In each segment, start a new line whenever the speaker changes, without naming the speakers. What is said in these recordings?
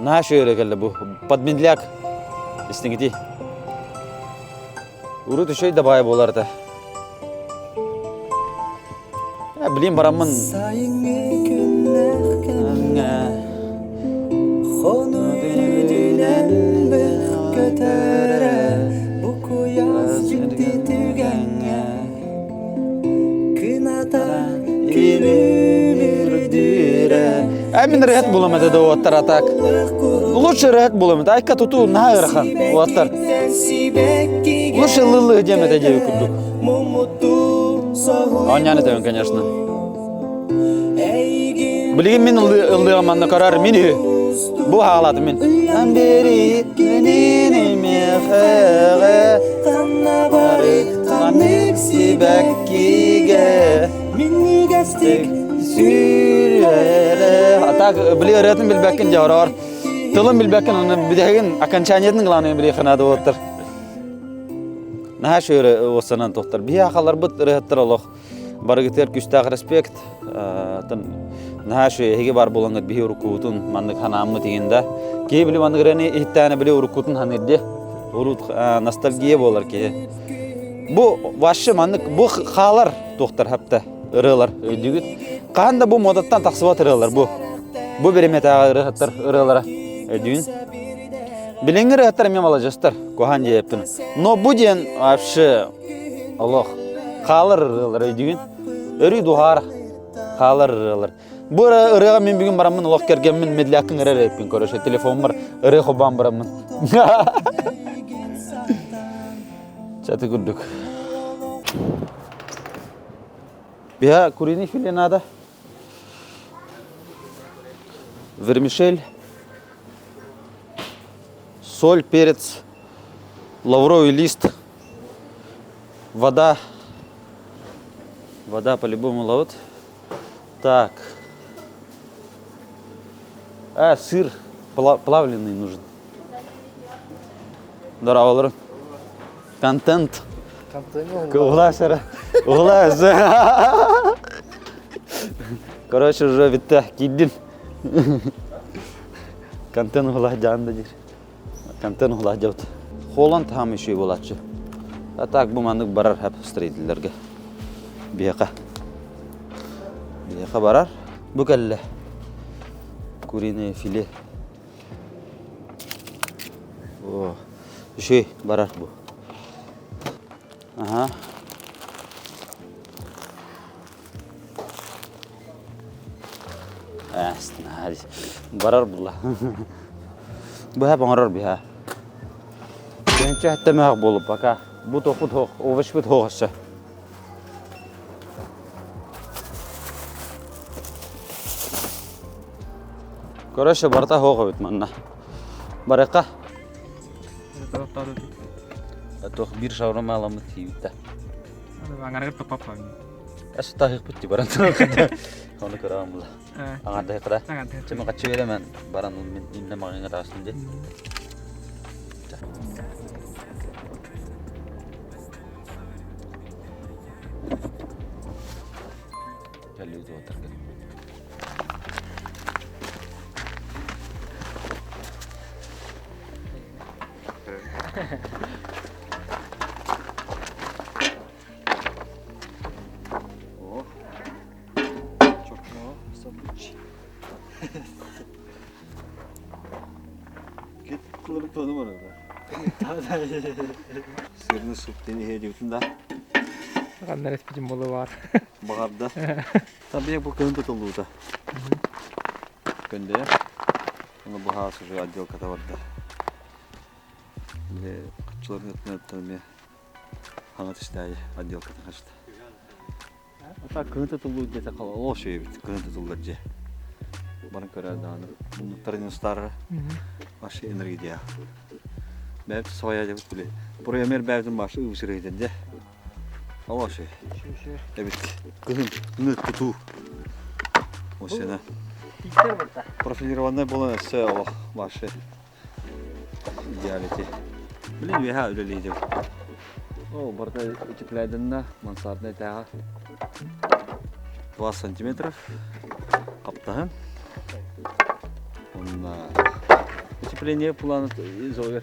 Наһаа үчүгэй кэллэ бу. Подмедляк. Истиҥити. Урут үчүгэй да баай буолар этэ. Билин бараммын.
Сайыҥҥы күннээх кэмҥэ Хонуу үрдүнэн бөх көтөрө Бу куйаас дьикти түгэҥҥэ Кыната күлүмүрдүүрэ
Ә мин ырыһыт булам этэ да уоттар а так. Лучше ырыһыт булам этэ. Айка тутуу наһаа ыарахан уоттар. Лучше ыллыы диэм этэ диэби курдук. Оонньоон этэбин, конечно. Билигин мин ыллыам манна көрөр мин үһү. Бу хаалаатым мин. А так били ырыатын билбэккин дьэ ороор. Тылын билбэккин оны бүтэһигин окончаниетын главное билиэххэ наада буолтар. Наһаа үчүгэй уоссанан тохтор. Биһи ахаларбыт ырыһыттар олох барыгытыгар күстээх респект. Наһаа үчүгэй эһиги бар буолаҥҥыт биһи уруккубутун маннык ханааммыт иһин да. Киһи били маннык ырыаны иһиттээнэ били уруккутун ханыыр дии. Урут ностальгия буолар киһи. Бу вообще маннык бу хаалар туохтар хапта ырыалар өйдүүгүт. Хаһан да бу модаттан тахсыбат ырыалар бу. Бу бириметааҕы ырыаһыттар ырыалара өйдүүн. Билиҥҥи ырыаһыттар эмиэ маладьыстар, куһаан диэппин. Но бу диэн вообще олох хаалар ырыалар өйдүүгүн. Өрүү дуһаар хаалар ырыалар. Бу ырыаҕа мин бүгүн бараммын олох кэргэммин медляккын ырар эппин короче телефоммар ырыа хобаан бараммын. Чаты курдук. Биһа куриный филе надо. Вермишель, соль, перец, лавровый лист, вода. Вода по-любому ловит. Так. А, сыр плавленый нужен. Здорово, Контент. Угласера. Углас. Короче, уже битте киирдим. Контент угла дьаанда диир. Контент угла дьабыт. Холан таһам еще буолааччы. А так бу маннык барар хап строительлерге. Биһиэхэ. Биһиэхэ барар. Бу кэллэ. Куриное филе. О, үчүгэй барар бу. Аха. Барар булла. Быһа оҥорор биһа. Тыһыынча сэттэ буолуп пока. Бу тохпут хоох, овощпут хоох өссө. Короче, барыта хоох эбит манна. Барыахха. Туох биир шаурма аламмыт тиийбит да.
Аңарыгар топпаппа.
Эс таһыахпыт ти баран. Оны көрөҕүн була. Аҥардайыхха да. Чэ мен хаччы беремен баран мин инне маҕыҥа таҕыстым дии. Кэллибит уотарга. Сырный суп диэн иһэ диэбитин да.
Ханна эспитим буолуо баар.
Баҕарда. Табия бу кыһын тутуллуута. Көндөйө. Оны быһаас уже отделката барда. Бile каччыларын өттүнэн эмиэ хаҥа түстээйи отделкатын хачта. А так кыһын тутуллуу диэтэ ол шөй эбит кыһын тутуллар дьиэ. Баран көрөр даҕаны. Муннуктарын устаарара. Вообще энергия. Бэйэбит соҕойо дебит били. Буруйамер бэйэбитин башы ыбысырыйтын дьэ. Ол шөй. Эбит. Кыһын ны тутуу. Осена. Профилированный буолан өссө олох башы идеалити. Блин, үөһэ үлэлиидим. О, барыта утепляйданна, мансардный этээҕэ. 20 сантиметров хаптаһын. Онна.
Утепление плана изовер.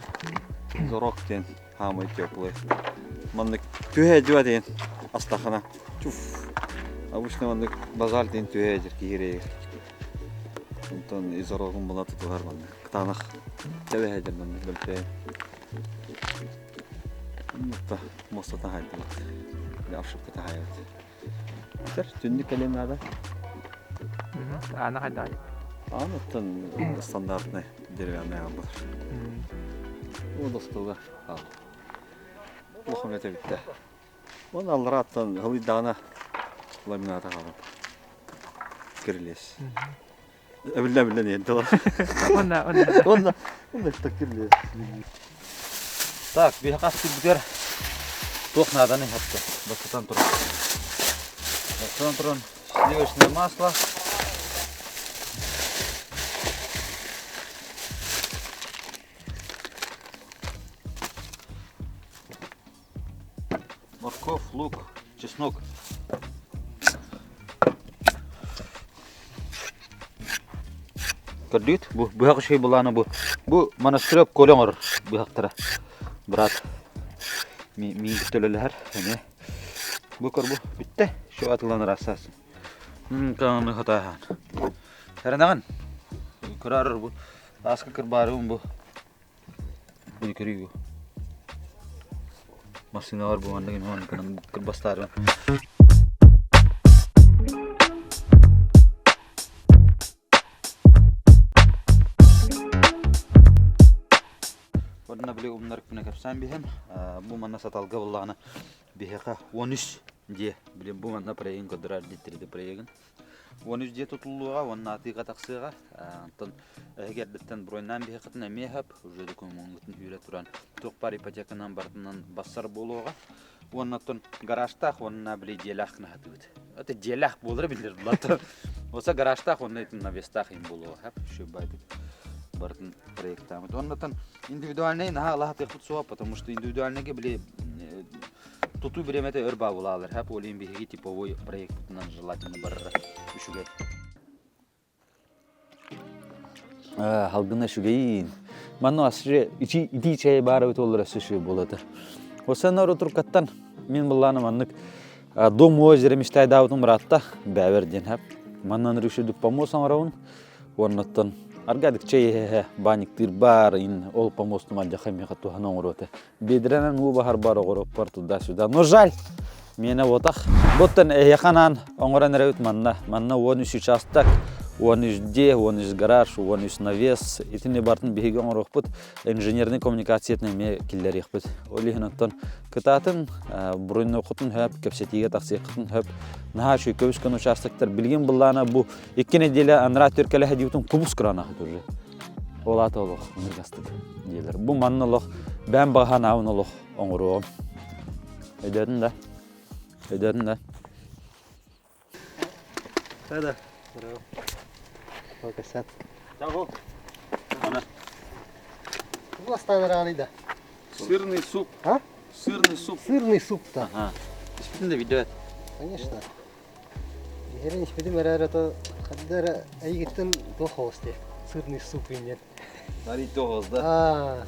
Зорок диэн хаамай теплый. Маннык түһэ дьуа диэн астахана. Чуф. Обычно маннык базар диэн түһэ дьэр киһирэйэр. Онтон изорогун була тутуһар маннык. Кытаанах тэбэһэ дьэр маннык бөлтөйөн. Оннукта муостата хаайдыбыт. Обшивка таһаайбыт. Бүтэр, түннүк кэлиэн наада.
Аана хайдаҕый?
Аан оттон стандартный деревянный аан буолар. Ол остуолга хаал. Улахан үлэтэ бүттэ. Уонна алларааттан ылыйдаҕына ламината хаалар. Кирилиэс. Эбиллэ-эбиллэн иһэн тыла.
Уонна уонна
Уонна уонна кирилиэс.
Так, биһиэхэ астыырбытыгар туох нааданы хатта бастатан туран. Бастатан туран сливочное масло. Морковь, лук, чеснок. Көрдүгүт? Бу быһах үчүгэй былаана бу. Бу монастырек Коля оҥорор быһахтара. Брат миин кытта үлэлэһэр эмиэ. Бу көр бу бүттэ. Şu атыланар ассас. Кааны хатааһан. Эрэнэҕин? Көрөр бу. Ааска кырбаарыбын бу. Бу көрүү бу. Массыыналар бу маннык эмиэ гынан кырбастаарбын. Онно били умнар күнэ кэпсээн биһэн, бу манна саталга буллаҕына биһиэхэ 13 дьиэ, били бу манна проегын көрдөрөр диттэрди проегын. 13 дьиэ тутуллуоҕа уонна атыыга тахсыаҕа. Онтон эһиги эрдэттэн броньнаан биһиэхэтин эмиэ сөп, уже докумуоҥҥутун үүрэ туран туох баар ипотеканан барытынан бассар буолуоҕа. Уонна оттон гаражтаах уонна били дьиэлээх гына сатыыбыт. Это дьиэлээх буолара биллэр булата. Оса гаражтаах уонна итин навестаах им буолуоҕа. Хөп, еще байтык барытын проектаабыт. Уонна индивидуальный наһаа алаһатыахпыт суоҕа, потому что индивидуальныйга били тутуу бириэмэтэ өр баабылаалар. Хөп, ол иһин биһиги типовой проектпытынан желательно барара үчүгэй. Халгына үчүгэйин. Манна асры ичи итии чэй баар эбит оллар өссө үчүгэй буолар. Осен туркаттан мин быллааны маннык дом озеро мечтайдаабытым быраатта бэбэр диэн хэп. Маннан үрүкшүдүк помост оҥоробун. Уоннаттан аргадык чэй иһэ баниктыыр бар ин ол помостум алдьаха миэхэ туһана оҥоруота. Бедренэн уу баһар бар оҕороппар туда-сюда. Но жаль, миэнэ буотах. Буттан эһиэхэ анаан оҥорон эрэбит манна. Манна 13 участок, 13 дьиэ, 13 гараж, 13 навес. Итини барытын биһиги оҥоруохпут. Инженерный коммуникациятын эмиэ киллэриэхпит. Ол иһин оттон кытаатын, буруйнуоххутун хөп, кэпсэтиигэ тахсыаххытын хөп. Наһаа үчүгэй көбүс участоктар. Билигин былаана бу икки неделя анараа түркэлэһэ диибитин кубус кураанахыт уже. Ол аата олох ыныргастык диэлэр. Бу манна олох бэйэм баҕа санаабын олох оҥоруоҕум. Өйдөөтүн да? Өйдөөтүн да?
Да-да. Здорово. Покасат. Властан да.
Сырный суп.
А?
Сырный суп.
Сырный суп-то.
Ага. Испитин да видео.
Конечно. Биһэрин испитим эрээр ото ханна эрэ эйигиттэн туох хоҕус дии сырный суп иннин.
Арый тоҕус да?
Аа,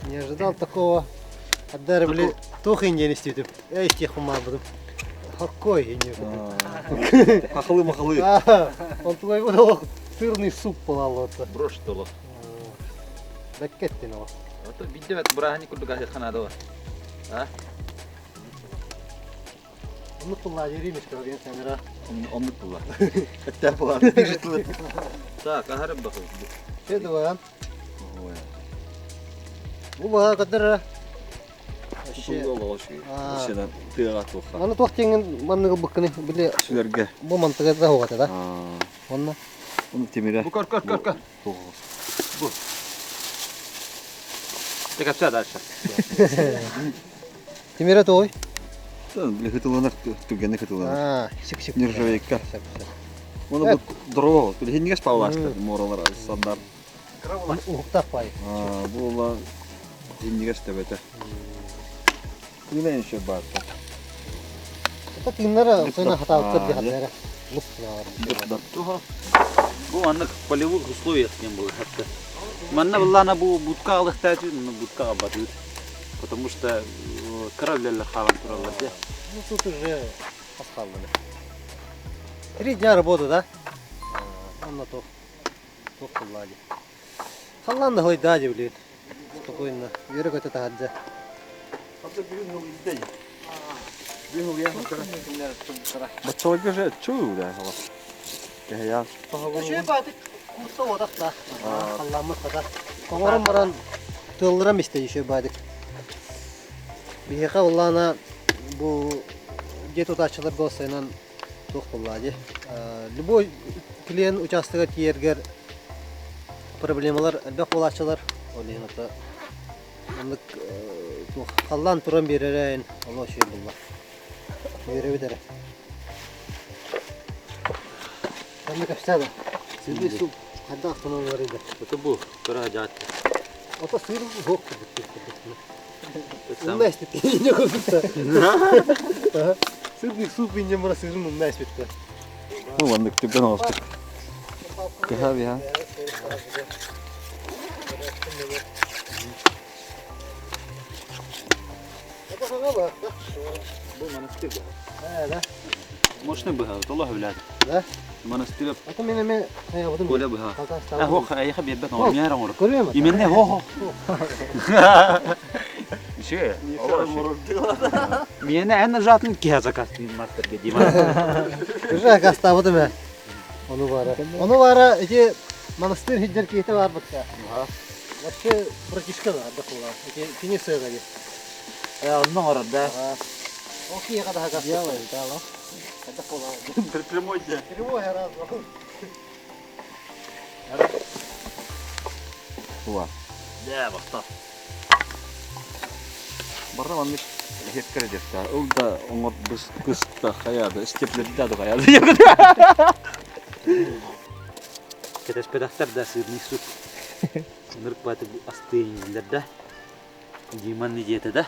не ожидал такого. Ханна эрэ били туох индиэн истибитим. Эй истиэхпин баҕарбытым. Хоккой иннин.
Хахылы-махылы.
Онтугай олох сырный суп буолаллар.
Брошь толох.
Бэккэттин ол.
Ото биддебет бырааһынньык курдук аһыахха наада бар. А?
Оннук тыллаа диэри мискаларыйан сэнэрэ.
Оннук тылла. Эттээх буолар.
Так, аһарым бахы.
Че давай. Бу баҕа кадара.
Вообще тыаға туохха.
Аны туох тиҥин манныгы быккыны били
Сүлэргэ.
бу мантыга да хугата да. Онно.
Оны тимирэ.
Бу көр көр көр көр. Бу. Ты капса дальше.
Тимирэ туой.
Били хытыланар түгэнэ хытыланар.
Аа, сик-сик.
Нержавейка. Оны бу дрова. Били хиннигес павлаштар моралар сандар.
Уһуктаах пай.
Бу ола хиннигес төбөтө. Тыына еще бар.
Это тыыннара сына хатаабыттар дии хатара. Луп
Бу маннык полевых условиях диэн буолар хатта. Манна быллаана бу будка аҕалыахтаачы, будка аҕалбатыбыт. Потому что кыра үлэлэр хаалан тураллар дьэ.
Ну тут уже хаалланы. 3 дня работы, да? Онно туох туох буолла дии. Халлаан да һылайдаа дии блин. Спокойно. Үөрэ-көтө таһырдьа.
Баччаларга же чуу да Кэһэйээн.
Үчүгэй баатык курса уотах да. Халлааммыт хата. Тоҥорон баран тыаллырам истэ үчүгэй баатык. Биһиэхэ улаана бу дьиэ тутааччыларга сайынан туох буоллаа дии. Любой клиент учаастагар тиийэргэр проблемалар элбэх буолааччылар. Ол иһин ото маннык туох халлаан туран биэрэрэ олох үчүгэй буолла. Үөрэбит эрэ. Манна кэпсээ да. Сырдыы суп хайдах автономнары да.
Это бу кыра дьаат.
Ото сыр суох курдук. Умна эспит. Не курдук. Сырдык суп иннем бара сырын умна эспитте.
Ну, маннык түргэн оҕустук. Кыһа биһа.
Бу монастырь. Да. Мощный быһа, толох билет.
Да?
Монастырь.
Ата мен эме хайабытым.
Коля быһа. А хох, айха биэрбэт оҥор, мээр оҥор.
Көрүөм.
Именне хо хо. Еще. Миэнэ эн жатын киһи заказ мастерге Дима.
Уже кастабытым э. Ону бара. Ону бара эти монастырь хиджер киһите бар бытта. Вообще братишка да ардах Эти кини сыга ди.
Онно оҥорор да.
Ол киһиэхэ да
Делаем, да, ло.
Прямой дьэ.
Прямой раз.
Тула.
Дэ, баста.
Барда маннык иһеккere дьэхтэ. Ыл да оҥор быс кыста хайаада, степлердэ да хайаада.
Кэтэспэтэхтэр да сырный суп. Ынырык бааты астыы да. Диман диэтэ да.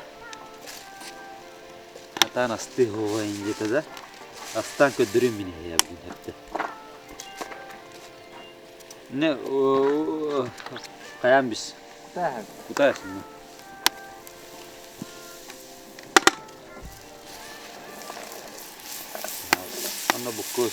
Атаан астыы оҕойун диэтэ да. Астаан көрдөрүм мин эһэбин эттэ. Не хайаан бис. Кутаайсың. Анна буккус.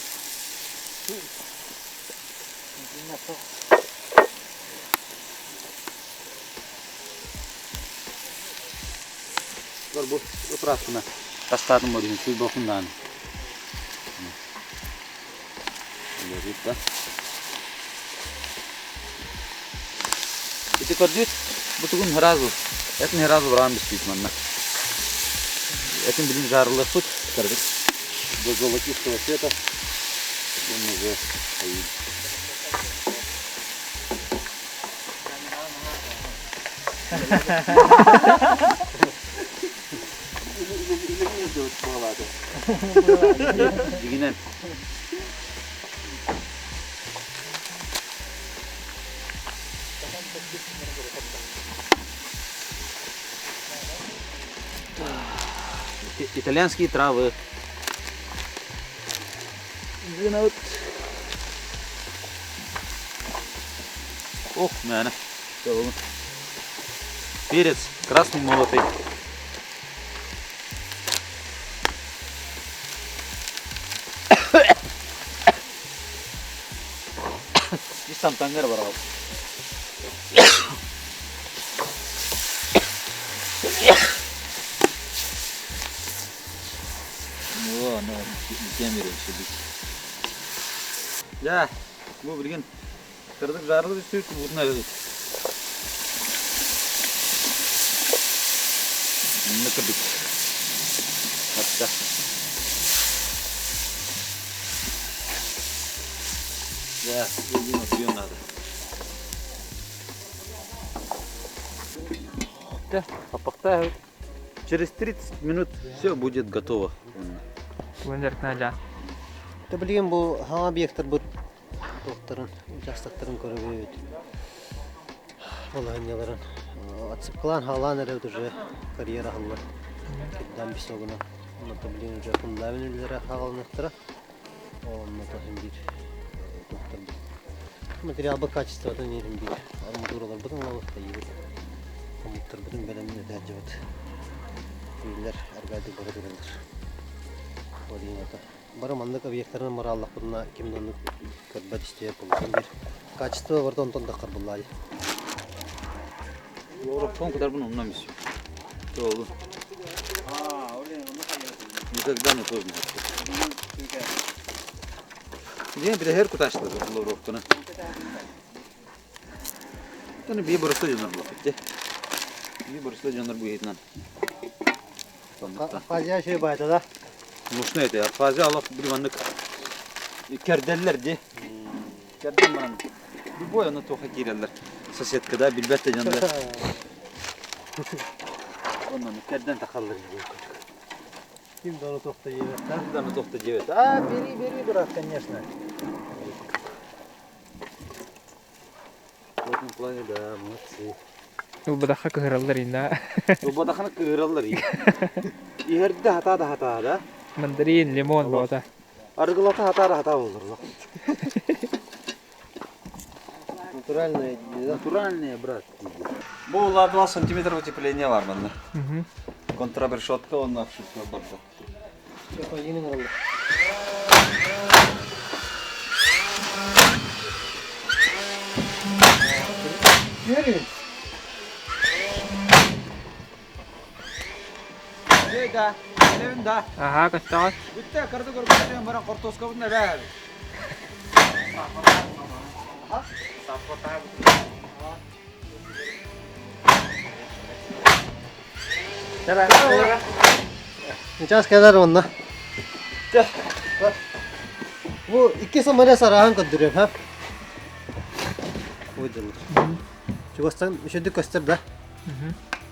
Бу утраатына тастаатым бодуһун сүй бохун дааны. Да. Ити көрдүт, бу тугун сразу, этин сразу баран биспит манна. Этин билин жарылыппыт, көрдүк. До золотистого цвета он уже стоит. Дигинен. Итальянские травы. Вот. Ох, наверное. Перец красный молотый. И сам тангар барал. Ну, ну, кемере Да, бу билген кырдык жарылып үстү бутuna берет. Кырдык. Hatta. Да, едино надо. Да, апакта. Через 30 минут все будет готово.
Ундеркнадя.
Ты билигин бу хаҥа объектар бут туохтарын участоктарын көрөбүт. Балаһынньаларын отсыпкалаан хаалаан эрэбит уже карьера аһыллар. Кирдам песогунан. Онно билигин уже фундамент үлэлэрэ хааланыахтара. Онно иһин биир туохтарбыт. Материалбыт качествотын иһин биир арматураларбытын ылабыт, тайыыбыт. Хомуттарбытын бэлэмнэтээччибит. Түүллэр аргайдык бары тураллар. Ол иһин ата бары маннык объектарынан барааллахпытына ким да оннук көрбөт истибэт буолбутун биир качество барыта онтон да харбыллаайы.
Лоровкон кударбын умнам ис. Туолу. Никогда не поздно. Диэн билэһэр кутаачтар лоровканы. Таны бии боростой дьоннор булаппыт дии. Бии боростой дьоннор быһыытынан.
Абхазия үчүгэй баайта да?
Мушной это. Абхазия олох били маннык кэрдэллэр дии. Кэрдэн баран любой ону туохха киирэллэр. Соседка да билбэт да дьоннор. Онно кэрдэн тахаллар.
Ким да ону туохта диэбэт да?
Ким да ону туохта диэбэт. А, бери, бери, брат, конечно. В этом плане, да, молодцы.
Ылбатахха кыһыраллар инна.
Ылбатаххына кыһыраллар Иһэрдэ хатаа да хатаа да.
Мандарин, лимон бота.
Арыгылата хатаа да хатаа боллар.
Натуральное, да?
Натуральное, брат.
Бу улар 2 сантиметр утепление бар манна. Контрабрешетка онно обшивка барда.
Да, да.
Аха, көстөҕүт.
Бүттэ, кырды көрбөтүн баран хортуоскабытын эбээ.
Сейчас кэлэр уонна. Бу икки самолет арааһын көрдөрүөм, ха? Ой дьоннор. Чугастан үчүгдүк көстөр да?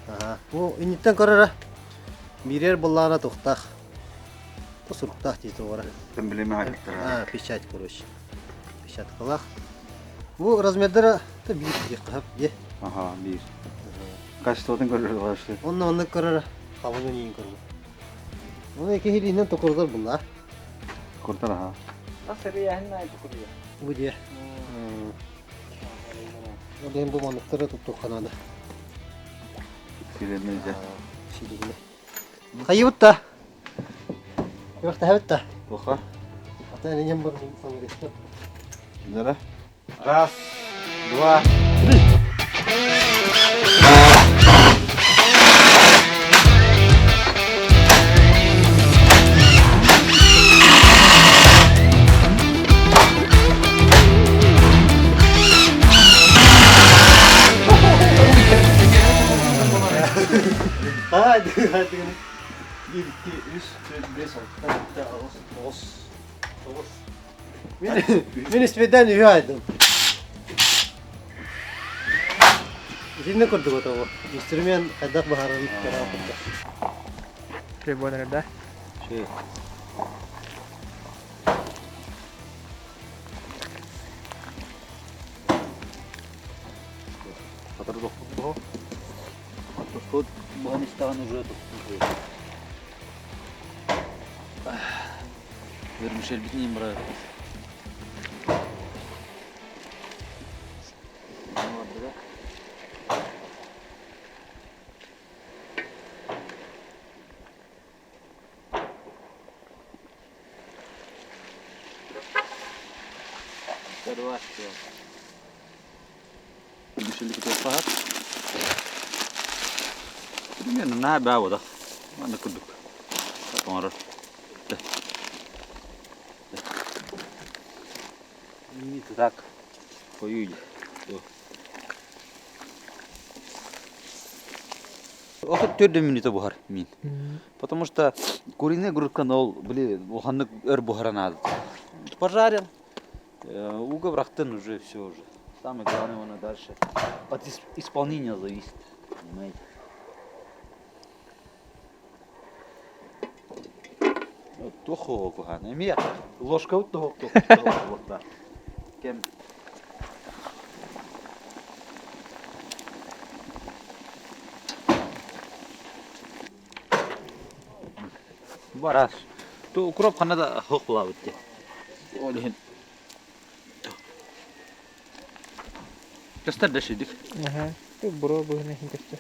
Аха. Бу инниттэн көрөрө биирэр былаана тухтаах. Бу суруктаах дии туора.
Билимэ
А, печать, короче. Печаткалаах. Бу размердара да биир диэххэ дии.
Аха, биир. Качествотын көрөр вообще.
Онно оннук көрөр халыҥын иин көрөр. Оны киһилиинэн токурдар булла.
Куртар аха.
Бу дии. Ол иһин бу манныктары туттуохха наада.
Силиннэ
Силиннэ. Хайыбыт да? Күрэхтэһэбит да?
Туха.
Ата энинем бар саңырыстар.
Кинилere? Раз, два,
три. Hadi hadi.
1, 2, 3, 4, 5, 6, 7, 8, 9. 9.
Мин испэдэн үһү айдым. Итинник курдук отобу. Инструмент хайдах баһарын көрө курдук.
Прибор да?
Şey. Хатыр тохтоттоҕо. Тохтот буһан истэҕин уже тохтуу. Вермишельбитин иин барар. Примерно на баа Манна курдук. Оҥорор. Так. Хойуй. Охот төрдө минута буһар мин. Потому что куриная грудка ол били улаханнык өр буһара надо. Пожарил. Уга бырахтын уже все уже. Самое главное оны дальше от исполнения зависит. Понимаете? Туох куһаҕан. Эмиэ ложка туох туох Кем Барас. Ту укроп ханна да суох буолаабыт дии. Ол иһин. Көстөр да шидик.
Аха. Буруо быһына иһин көстөр.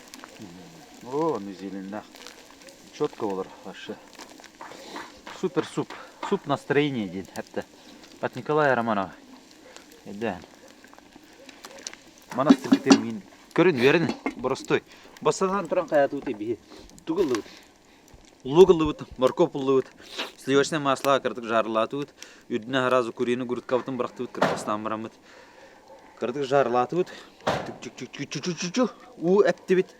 О, ну зеленах. Четко олар вообще. Супер суп. Суп настроение день. Это от Николая Романова. Да. Монастырь мин көрүн верин боростой. Басынан туран каятуу биһи. Тугуллубут. Лук ыллыбыт, моркуоп ыллыбыт, сливочное масло кыратык жарылаатыбыт, үрдүнэ сразу куриный грудкабытын бырахтыбыт, кырбастаан бараммыт. Кыратык жарылаатыбыт, чу уу эптибит,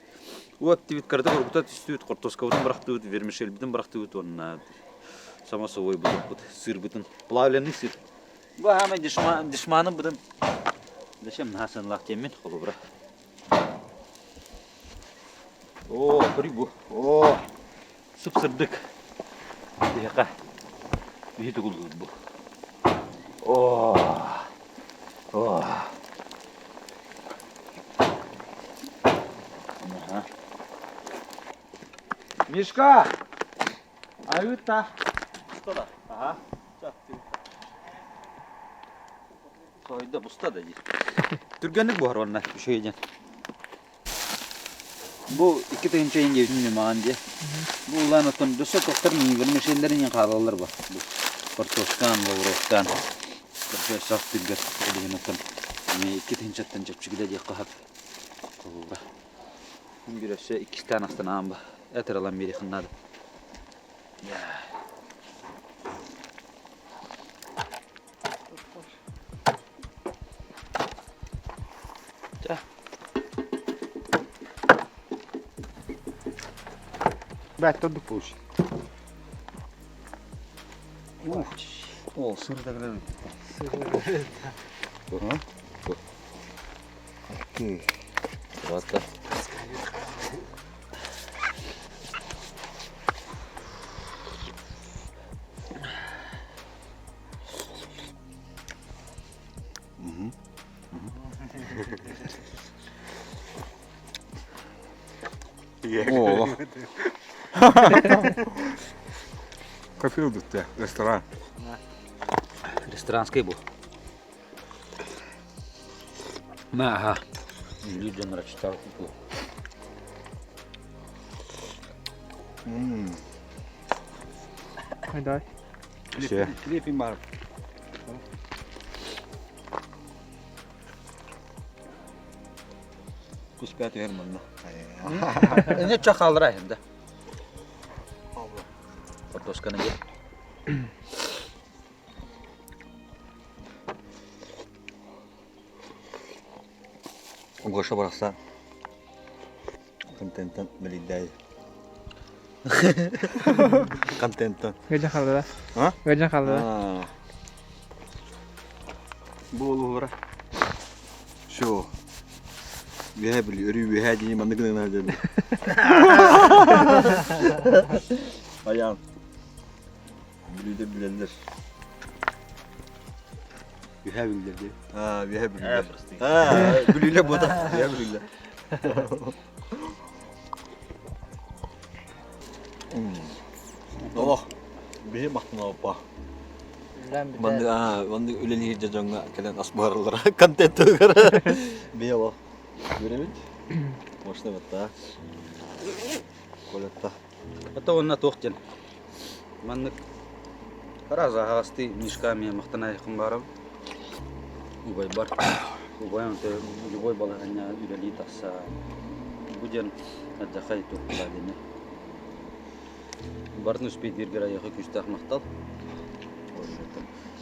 уу эптибит, кыратык оргута түстүбүт, хортуоскабытын бырахтыбыт, вермишельбитин бырахтыбыт уонна само собой бутуппут, сырбытын, плавленый сыр. Бу аамай дешманым бытын. Зачем наһаа сыаналаах диэммин, холобура. Оо, көрүй бу. Оо, сып-сырдык. Биһиэхэ биһи тугуллубут бу. Оо, оо. Аха. Мишка! Айыта. Ага. Сойда буста да дии. Түргэнник буһар уонна үчүгэй диэн. Бу 2 тыһыынча иһин диэбитин ньымаҕан дии. Бу улаан оттон өссө тохтор вермишеллэрин иһин хаалаллар бу. Бу картошкаан, лавровкаан. Өссө түргэр билигин оттон 2 тыһыынчаттан чэпчэкидэ диэххэ сөп. Холобура. Биир өссө иккистээн астанаан ба. Этэр ылан биэриэххин наада.
Бэт ордук получится. Ух, о, сыр да
Ага. Вот.
О, Кафе удутта, ресторан.
Ресторанский был. Ага. Люди читал.
Дай.
Все. Хлеб и марк. Куспят Германна.
Не чахалра да. Картошканы же.
Гоша барахсан. Контенттан мэлийдэй. Контенттан.
Гөдьөн хаалла.
А?
Гөдьөн хаалла.
Буолура. Все. Үөһэ били, өрүү үөһэ дии маннык гынан дьэ. Аян. Бүлүүдэ билэллэр.
Үһэ билдер дии.
Аа, үөһэ билэллэр. Аа, бүлүүлэр буота. Үөһэ бүлүүлэр. Олох. Биһи махтаналпа. Маннык аа, маннык үлэлиир дьоҥҥо кэлэн ас буһараллара контент тугар. Биһи олох. Үөрэбит. Мощно батта. Колетта.
Ото онно туох диэн. Маннык араас аһаҕастыы Мишка эмиэ махтана баарым. Убайбар. Убайым любой балаһыанньа үлэлии тахса. Бу диэн алдьархай туох диэни. Барын успейдииргэр айыаха күүстээх махтал.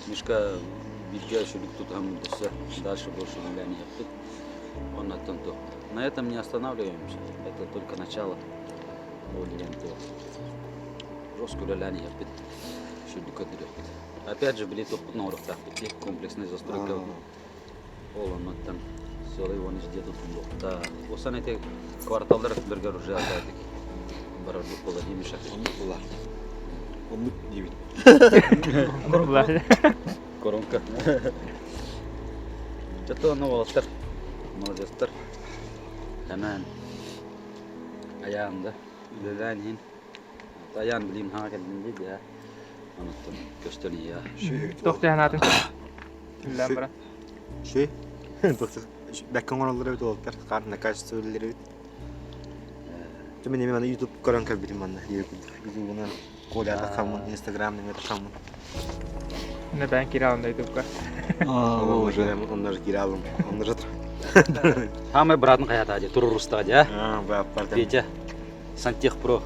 Мишка бииргэ сүрүк тутуһаммыт өссө дальше больше үлэлээн иһэппит. Оннуттан туох. На этом не останавливаемся. Это только начало. Ол диэн туох. Жестко үлэлээн иһэппит. Сүрдүк көрдөрүөхпүт. Опять же, били туохпутун оҥоруохтаахпыт дии. Комплексная застройка. Ол оннуттан целый он везде тут тутуллуохтаах. Осан эти кварталлар өттүлэригэр уже опять барарбыт буолла дии Миша.
Оннук була. Оннук диибит.
Коронка. Зато онно уолаттар молодецтар. Тэмээн айаан да үлэлээн иһин. Айаан билим хаҥа кэллин дии дии. Онуттан көстөн ийэ.
Туох дьаһанаатын? Үллээн баран.
Ши.
Бэккэ оҥороллор эбит уолаттар, хаар на качество үлэлэр эбит. Мин эмиэ маны YouTube көрөн кэлбитим манна Ютубунан Коля тахаммын, Инстаграм нөҥүө тахаммын.
Онно бэйэҥ киирэ алын да Ютубка.
Уже онно же киирэ алым. Онно же
Самый братын хаята дии, туруруста дии,
А, бааппар.
Петя, Сантехпро.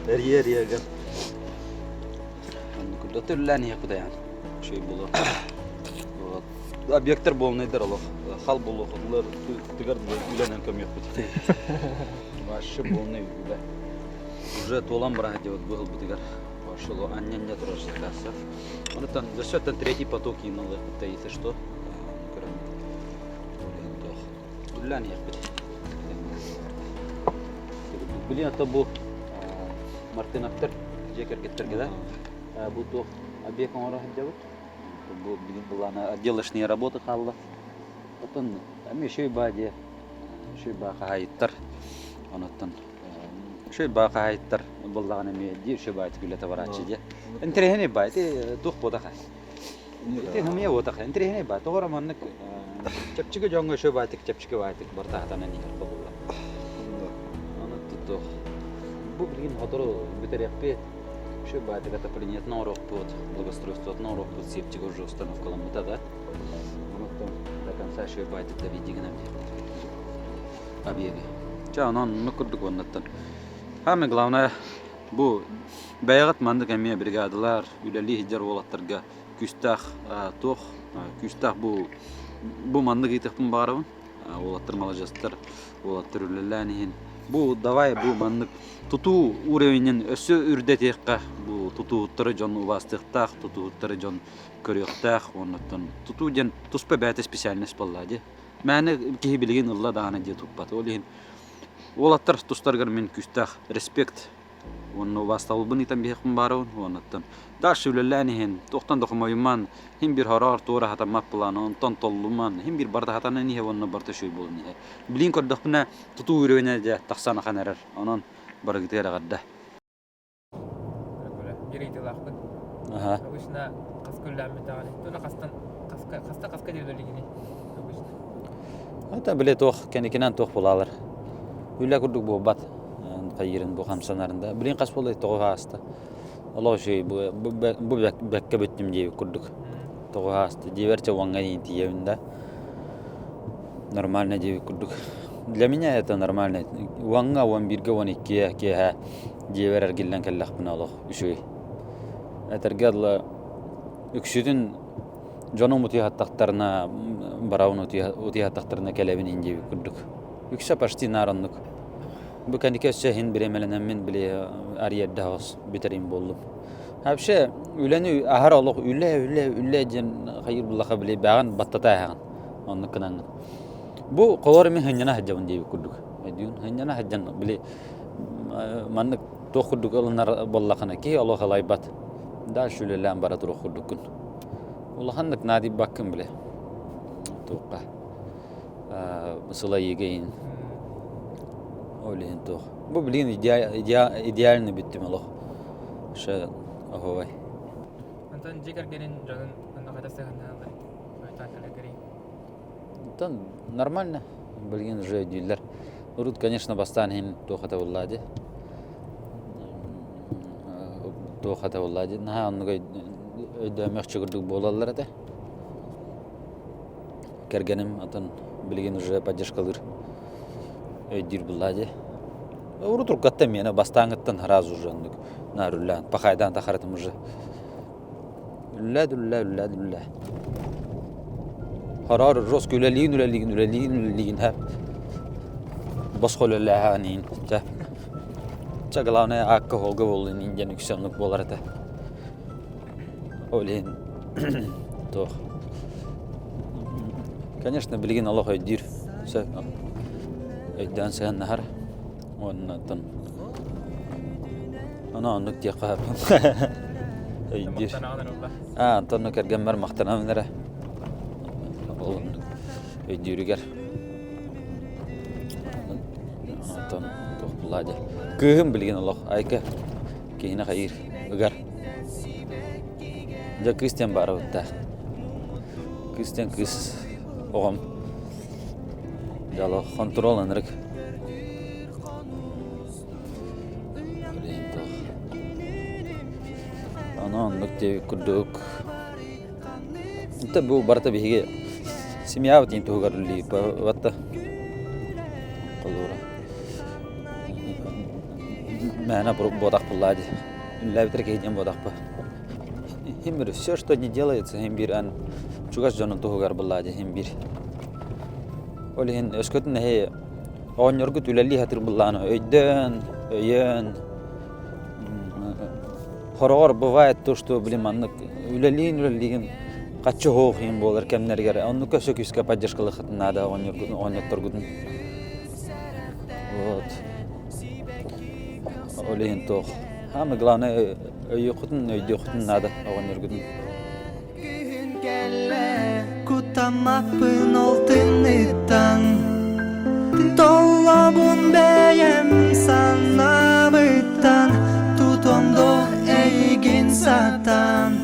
Эрийэ эрийэ Оннук төллән иһэ кудайан. Шөй боло. Объекттар буолнайдар олох. Хал болуохулар тыгар үлэнэн көмүөхпүт. Вообще полный үлэ. Уже туолан баран делать быһылбытыгар. Вообще анньа-анньа турар заказ. Онтон өссө третий поток иналыахпыт если что. Көрөн. Үллээн иһэхпит. Билин ата бу Мартыновтар дьиэ кэргэттэргэ да бу туох объект оҥоро сылдьабыт. Бу билин былаана отделочные работы хаалла. Оттон эми үчүгэй баа диэ үчүгэй баа хаһаайыттар онуттан үчүгэй баа хаһаайыттар буоллаҕына эмиэ дии үчүгэй баайытык үлэтэ барааччы диэ. Интэриэһинэй баа ити туох буотаха. Ити хымыйа буотаха интэриэһинэй баа тоҕо эрэ маннык чэпчэки дьоҥҥо үчүгэй баайтык чэпчэки баайтык барыта хатанан иһэр буолла. Онон туох бу билигин сотору бүтэриэхпит Үчүгэй баайтык отоплениетын оҥоруохпут, благоустройствотын оҥоруохпут сиэпчигэ уже установкаламмыта да. Онон до конца үчүгэй баайтык да видигинэн объеги. Чэ, онон оннук курдук уоннаттан. Самое главное, бу бэйэҕит маннык эмиэ бригадалар, үлэлии сылдьар уолаттарга күүстээх туох, күүстээх бу бу маннык ыытыахпын баҕарабын. Уолаттар маладьыастар, уолаттар үлэлээн иһин. Бу давай бу маннык тутуу уровенин өссө үрдэтиэххэ, бу тутууһуттары дьон убаастыахтаах, тутууһуттары дьон көрүөхтээх, оннуттан тутуу диэн туспа бэйэтэ специальность буолла дии. Мээнэ киһи билигин ылла даҕаны диэ туппат. Ол иһин уолаттар тустарыгар мин күүстээх респект уонна убаастабылбын ыытан биһиэхпин баарабын уоннаттан дальше үлэлээн иһин туохтан да хомойуман иһин биир хороор туора хатаммат план онтон толлуман иһин биир барыта хатанан иһэ уонна барыта үчүгэй буолан иһэ билигин көрдөхпүнэ тутуу үрүөнэ дьэ тахсан ахан эрэр онон барыгытыгар эҕэрдэ
Биир ыйытыылаахпын. Обычно хаска үлэлээммитэҕин, туна хастан хаска хаста хаска диэн үлэлиигиний обычно?
Это били туох кэникинэн туох булаалар. Үлэ курдук буолбат. Хайыырын бу хамсанарын да. Билин хас буолай тоҕо ааста. Олох үчүгэй бу бу бэккэ бүттүм диэбит курдук. Тоҕо ааста. Диэбэр уоҥҥа диэн тиийэбин да. Нормально диэбит курдук. Для меня это нормально. Уоҥҥа, 11-гэ, 12-гэ киэһэ дьиэбэр эргиллэн кэллэхпинэ олох үчүгэй. Этэргэ дылы үксүтүн дьонум утуйа барабын утуйа кэлэбин иһин диэбит курдук. Үксэ почти наар оннук. Бу кэнники өссө иһин бириэмэлэнэммин били арыйарда оҕус бүтэрим буоллум. Вообще үлэни аһар олох үлэ үлэ үлэ диэн хайыыр буллаха били бэҕэн баттата аһаҕын оннук гынаҥҥын. Бу холор мин хынньана сылдьабын диэбит курдук. Өйдүүн хынньана сылдьан били маннык туох курдук ылынар буоллахына киһи олох ылайбат. Дальше үлэлээн бара туруох курдуккун. Улаханнык наадыйбаккын били. Туохха сылайыыга иһин. Ол иһин туох. Бу билигин идеально бүттүм олох. Ше оһуобай.
Онтон дьиэ кэргэнин дьонун онно хайдах сыһыаннаһаллар? Ойтон кэлэргэрий?
Онтон нормально. Билигин уже өйдүүллэр. Урут, конечно, бастаан иһин туох этэ буоллаа дии. Туох этэ буоллаа дии. Наһаа оннук өйдөөмөхчү курдук буолаллар этэ. Кэргэним атын билигин уже поддержкалыыр өйдүүр буоллаа дии. Урут уруккаттан миэнэ бастааҥҥыттан сразу уже оннук наар үллээн пахайдаан тахаратым уже. Үллээ үллээ үллээ үллээ. Хороор жестко үлэлиин үлэлиин үлэлиин үлэлиин һэ. Босхо үлэлээһэҕин иин чэ. Чэ главное аакка холга буоллун иин диэн үксэ оннук буолар этэ. Ол иһин туох. Конечно, билигин олох өйдүүр. Сөп. Өйдөөн сыһаннаһар. Уонна оттон Ону оннук диэххэ сөп. Өйдүүр. Аа, онтон кэргэммэр махтанабын эрэ. Ол оннук өйдүүрүгэр. Онтон туох буллаа дии. Кыыһым билигин олох айка киһини хайыыр ыгар. Дьэ кыыс диэн баара бытта. Кыыс диэн кыыс. оҕом. Дьало хонтуруол ынырык. Ону оннук диэбит курдук. Это бу барыта биһиги семьябыт иин туһугар үлэлиир батта. Холуура. Мээнэ буотах буллаа дии. Үлэлээбитэр киһи диэн буотахпы. Хим все, что не делается, хим бир ан чугас дьонун туһугар буллаа дии хим бир. Ол иһин өскөтүн эһи оҕонньоргут үлэлии сатыыр былааны өйдөөн, өйөөн хороҕор бывает то, что блин маннык үлэлиин үлэлиигин хаччы оһох иһин буолар кэмнэригэр оннук өссө күүскэ поддержкалыаххытын наада оҕонньотторгутун вот ол иһин туох самое главное өйүөххүтүн өйдүөххүтүн наада оҕонньоргутун
Күһүн кэллэ, куттаммаппын ол тымныыттан Толлобун бэйэм санаабыттан Тутуом дуо эйигин сатаан.